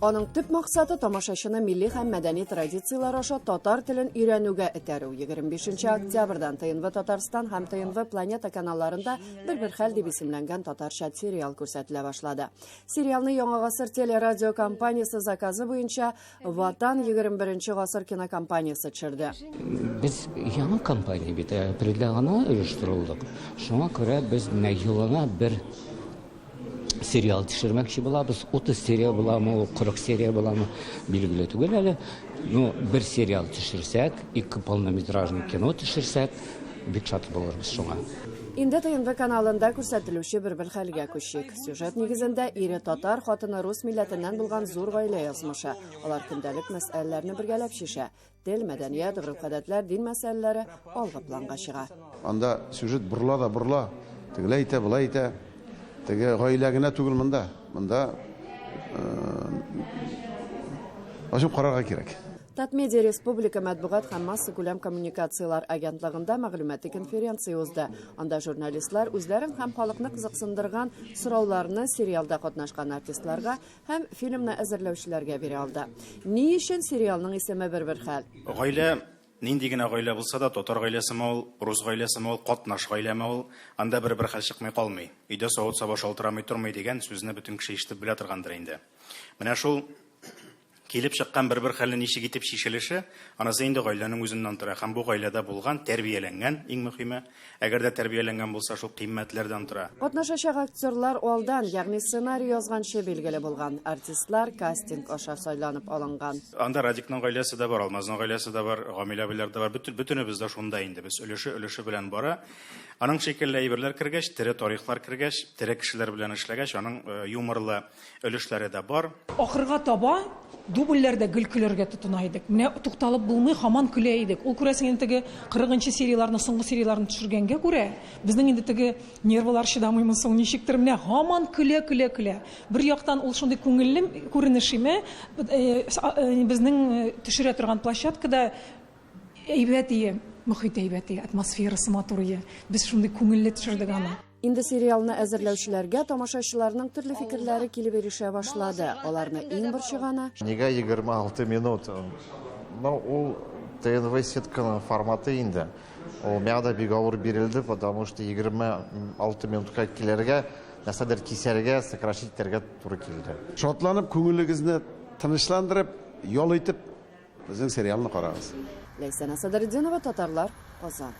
Аның төп максаты тамашачыны милли һәм мәдәни традицияләр аша татар телен өйрәнүгә этәрү. 25 октябрьдән ТНВ Татарстан һәм ТНВ Планета каналларында Бер-бер хәл дип исемләнгән татарча сериал күрсәтелә башлады. Сериалны Яңа гасыр телерадиокомпаниясе заказы буенча Ватан 21 гасыр кинокомпаниясе төшерде. Без яңа компания бит, апрельдә гына оештырылдык. Шуңа күрә без менә елына бер сериал төшермәкче булабыз. 30 серия буламы ул, 40 серия буламы, билгеле түгел әле. Ну, бер сериал төшерсәк, ике полнометражный кино төшерсәк, бик шат булырбыз шуңа. Инде ТНВ каналында күрсәтелүче бер-бер хәлгә күчик. Сюжет нигезендә ире татар, хатыны рус милләтеннән булган зур гаилә язмышы. Алар көндәлек мәсьәләләрне бергәләп чишә. Тел, мәдәният, гореф-гадәтләр, дин мәсьәләләре алгы планга чыга. Анда сюжет борыла да борыла. Тегеләй итә, болай итә. Теге гаилә генә түгел монда. Монда ачып карарга кирәк. Татмедиа республика матбугат һәм массакүләм коммуникацияләр агентлыгында мәгълүмати конференция узды. Анда журналистлар үзләрен һәм халыкны кызыксындырган сорауларны сериалда катнашкан артистларга Һәм фильмны әзерләүчеләргә бирә алды. Ни өчен сериалның исеме бер-бер хәл? Гаилә, нинди генә гаилә булса да, татар гаиләсеме ул, рус гаиләсеме ул, катнаш гаиләме ул, анда бер-бер хәл чыкмый калмый. Өйдә савыт-саба шалтырамый тормый дигән сүзне бөтен кеше ишетеп белә торгандыр инде. Менә шул килеп чыккан бер-бер хәлне ничек итеп чишелеше, анысы инде гаиләнең үзеннән тора. Һәм бу гаиләдә булган, тәрбияләнгән, иң мөхиме, Әгәр дә тәрбияләнгән булса, шул кыйммәтләрдән тора. Катнашачак актерлар алдан, ягъни сценарий язганчы билгеле булган. Артистлар кастинг аша сайланып алынган. Анда Радикның гаиләсе дә бар, Алмазның гаиләсе дә бар, Гамил абыйлар да бар. Бөтен, бөтенебез дә шунда инде. Без өлеше өлеше белән бара. Аның шикелле әйберләр кергәч, тере тарихлар кергәч, тере кешеләр белән эшләгәч, аның юморлы өлешләре дә бар. Ахырга таба дубльләрдә гел көләргә тотына идек. Менә тукталып булмый, һаман көлә идек. Ул, күрәсең, инде теге кырыгынчы серияләрне, соңгы серияләрне төшергәнгә күрә, безнең инде теге нервылар чыдамыймы соң, ничектер, менә һаман көлә, көлә, көлә. Бер яктан ул шундый күңелле күренеш име, безнең төшерә торган площадкада әйбәт ие, мохит әйбәт ие, атмосферасы матур ие. Без шундый күңелле төшердек аны. Инде сериалны әзерләүчеләргә тамашачыларның төрле фикерләре килеп ирешә башлады. Аларны иң борчыганы. Нигә 26 минут? Ну, ул ТНВ сетканың форматы инде. Ул миңа да бик авыр бирелде, потому что 26 минутка килергә, нәрсәдер кисәргә, сокращить итәргә туры килде. Шатланып, күңелегезне тынычландырып, ял итеп, безнең сериалны карагыз. Ләйсән Садретдинова, Татарлар, Казан.